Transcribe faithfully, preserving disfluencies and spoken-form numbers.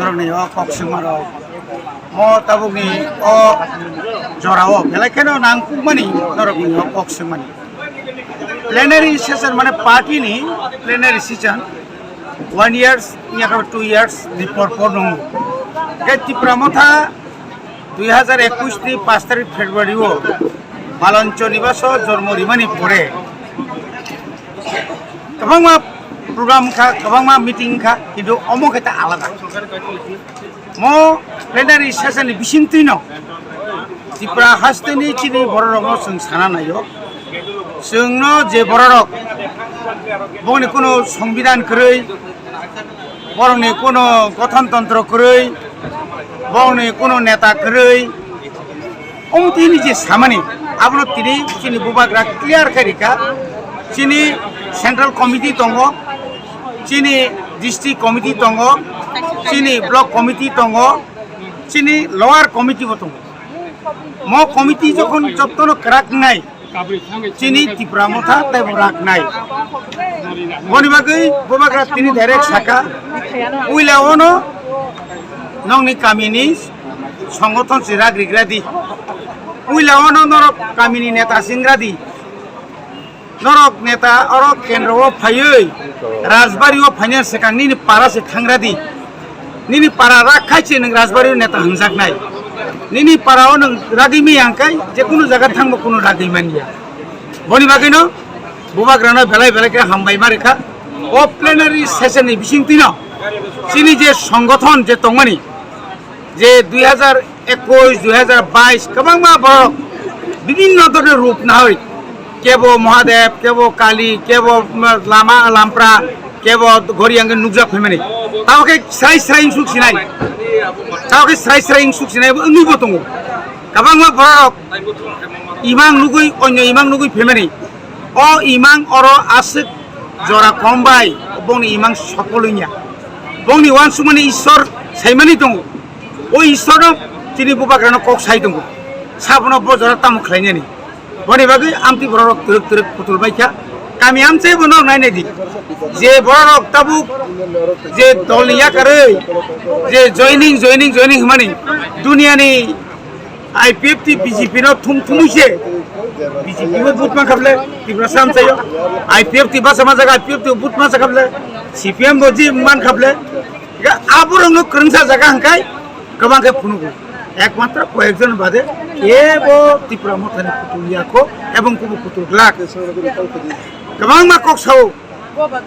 Norokni o kok swngmarok, mo tabukni o jorao belai kheno nangkukmani norokni o kok swngmani. Plenary session mane party ni plenary session one years, yakaba two years ni por por nungo. Khe Tipra Motha dui hajar ekush ni pash tarik February o Maloncho Nibaso jormo rimani pore kwbangma program kha, kwbangma meeting kha, kintu omo khe ta alada. Mo plenary session ni bisingtwi no Tripura haste ni chini bororok no chwng sana naio. Chwng no je bororok bongni kuno songbidan kwrwi, borokni kuno gothon tontro kwrwi, borokni kuno neta kwrwi, omo tini je samani, abono tini chini bubagra clear khe rikha. Chini central committee tongo, chini district committee tongo, chini block committee tongo, chini lower committee bo tongo. Mo committee jokhon jottono kwrak wngnai, chini Tipra Motha tei bo rak nai. Boni bagwi bubagra tini direct saka, puila ono nongni kamini songgothon se rak rigra di. Puila ono norok kamini neta singra di. Norok neta oro kendro o phaiwi Rajbari o phaina swkang nini para se thangra di. Nini para rak khai se nwng Rajbari o neta hwnjaknai. Nini para o nwng ragwi manya hwnkhe je kunu jaga thangbo kunu ragwi manya. Boni bagwino bubagrano belai belai khe hambai ma rikha. O plenary session ni bisingtwino chini je songgothon je tongmani, je dui hajar ekush, dui hajar bais kwbangma borok bibinno dhoroner rup nahoi, kebo Mahadev, kebo Kali, kebo, mm, Lama, Lampra, kebo Ghori ang nukjak phaimani. Tao khe srai srai ingsuk sinai. Tao khe srai srai ingsuk sinai wngwi bo tongo. Kwbangma borok imang nugwi, onyo imang nugwi phaimani. O imang oro aswk jora kom bai bongni imang sopol wngya. Bongni uansukmani Ishwar saimani tongo. O Ishwarno chini bubagrano kok sai tongo. Sabono bo jora tamo khlainani. Boni bagwi amtwi bororok twrwk twrwk kutul baikha. Kami amchai bono nainai di. Je bororok tabuk je dolni yakarwi je joining, joining, joining hwnmani duniani I P F T B J P no thum thumui se B J P bo vote man khable, Tripura samsai o I P F T basa ma jaga I P F T vote man khable, C P M bo ji man khable. Ga aborok no kwrwngsa jaga hangkai kwbang khe phunugo. Ekmatro koyekjon bade kebo Tipra Mothani kutul yakho ebong kubu kutul glak. Kwbangma kok sao.